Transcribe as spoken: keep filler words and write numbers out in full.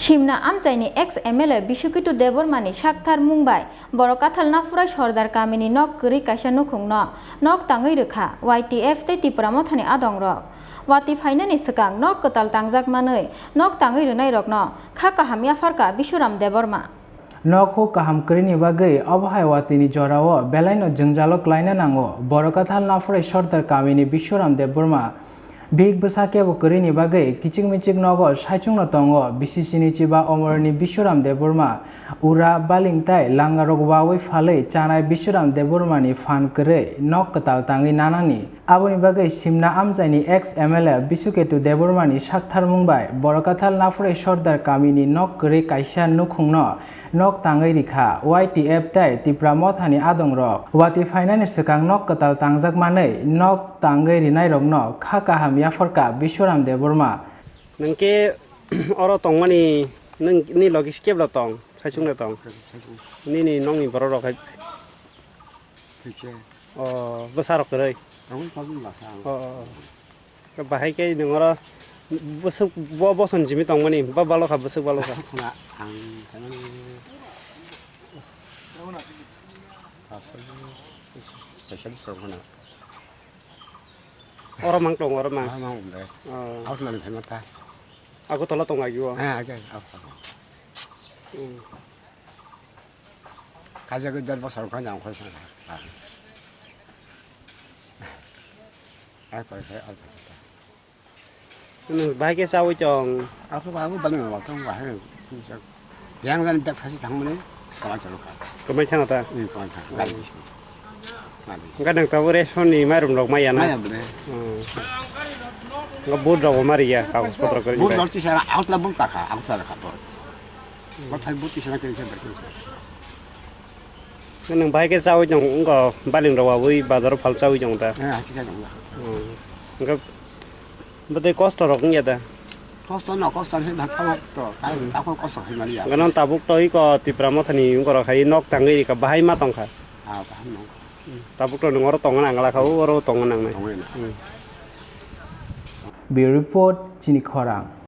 Simna amchaini ex M L A Bisuketu Debbarmani sakthar mung bai Borokathal Naphurai Sordar kamini nok kwrwi kaisa nukhungno nok tangwi rwkha Y T F tei Tipra Mothani adongrok. Watwi phainani swkang nok kwtal tangjak manwi nok tangwi rwnairokno kha kaham yapharkha Bisuram Debbarma. Nok huk kaham kwrwini bagwi obo hai watwini jorao belaino jwngjalo klaina nango Borokathal Naphurai Sordar kamini Bisuram Debbarma. Bihik bwsa kebo kwrwini bagwi kichik michik nogo saichungno tongo, bisi sinichi ba omorni Bisuram Debbarma. Ura, baling tai langarok wawi phalwi chanai Bisuram Debbarmani phan kwrwi nok kwtal tangwi nanani. Aboni bagwi simna amchaini ex M L A Bisuketu Debbarmani sakthar mung bai Borokathal Naphurai Sordar kamini nok kwrwi kaisa nukhungno nok tangwi rikha Y T F tei Tipra Mothani adongrok. Watwi phainani swkang nok kwtal tangjak manwi nok tangwi rinairokno kha kaham yapharkha Bisuram Debbarma. Nwng khe oro tongmani nwng ni logi kebla tong, saichung da tong. Nini nokni borok rok hai. Thikhe. O, bwsa rok kwrwi. Tongwi tongwi bwsa ang. O, o, o. Bahai khe nwng oro bwswk bo bosong jimi tongmani, ba balokha bwswk balokha. Khuna ang khaimani. Specialist rok khuna. Oro mang tong, oro mang. Ah, mang umle. Oh. Out nang thai mata. Agartala tong agi o. Ah, agi, out. Hmm. Kaisa ke der bosor khan jang khoi sana. Ah. Ai koi khai out. Nwng bahai khe chaui tong. Aku aku bani ma tong bahai. Yang dan bek thasi thangmani, kamai thang ka. Kamai thang ta? Hmm, kamai thang. Gari bisu. Gari. Enggak nang tabu ration ni mairum rok maya na? Maya bole. Hmm. Enggak board rok mari ya, kagus potro kori. Board rok tisa out la board kaka, out la kaka. Board thai board tisa na kiri kiri. Nwng bahai khe chaui tong, wngkha baling rok wabui bazar o phal chaui tong ta. Eh, hakhe khe tong. Hmm. Wngkha bwtwi kosto rok wngya da? Kosto no, kosto se da tabuk to, ta-, tabuk kosto khai mani ya. Wngkha nang tabuk to iko Tipra Mothani wngkha rok khai nok tangwi rika bahai ma tongkha. Ah, bahai no. Tabuk to nwng oro tongna nangla kha, oro tongna nangnai. Tongna. Hmm. Bureau Report, Chini Khorang.